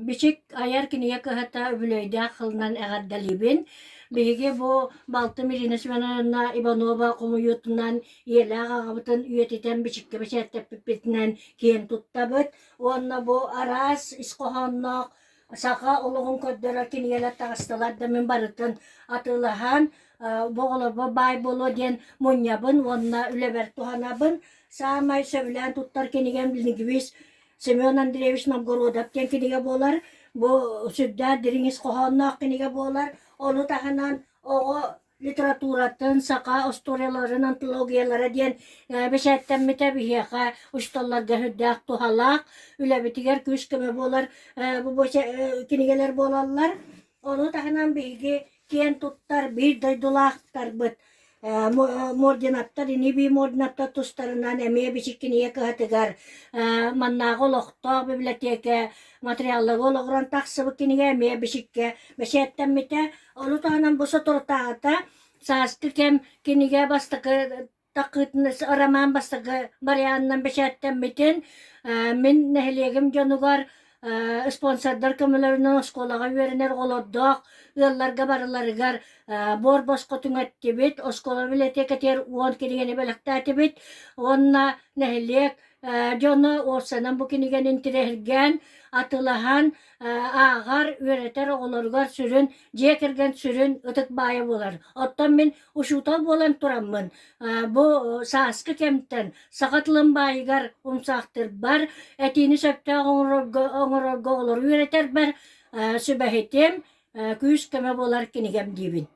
Бичик айар кинигэ кыһата үбүлүөйдээх сылынан эҕэрдэлиибин. Биһиги бу балтым Ирина Семеновна Иванова хомуйуутунан ийэлээх аҕабытын үйэтитэн бичиккэ бэчээттэппиппитинэн киэн туттабыт. Уонна бу араас ис хоһоонноох саха олоҕун көрдөрөр кинигэлэр таҕыстылар да мин барытын атыылаһан бу оҕолорбор баай буолуо диэн мунньабын уонна үлэбэр туһанабын. Саамай сөбүлээн туттар кинигэм лингвист Семен Андреевич Новгородов диэн кинигэ буолар. Бу сүрдээх дириҥ ис хоһоонноох кинигэ буолар. Ону таһынан оҕо литературатын, саха остуоруйаларын антологиялара диэн бэчээттэммитэ биһиэхэ учууталларга сүрдээх туһалаах, үлэбитигэр күүс-көмө буолар бу кинигэлэр буолаллар. Ону таһынан биһиги киэн туттар биир дойдулаахтарбыт Мординаптар, ини-бии Мординаптар тустарынан эмиэ Бичик кинигэ кыһатыгар маннааҕы олохтоох библиотека материалларга олоҕуран тахсыбыт кинигэ эмиэ Бичиккэ бэчээттэммитэ. Ону таһынан бу соторутааҕыта Сааскы кэм кинигэ бастакы такыытын роман бастакы варианынан бэчээттэммитин мин нэһилиэгим дьонугар спонсордар көмөлөрүнэн оскуолаҕа үөрэнэр оҕолордоох ыалларга барыларыгар буор босхо түҥэттибит, оскуола библиотекатыгар 10 кинигэни бэлэхтээтибит уонна нэһилиэк дьоно уопсайынан бу кинигэни интириэһиргээн, атыылаһан ааҕар, үөрэтэр оҕолоругар сүрүн дьиэ кэргэн сүрүн ытык баайа буолар. Оттон мин учуутал буолан тураммын, бу сааскы кэмтэн саха тылын баайыгар умсаахтырбар, этиини сөптөөх оҥорорго, оҥорорго оҕолору үөрэтэрбэр сүбэһитим, күүс-көмө буолар кинигэм диибин.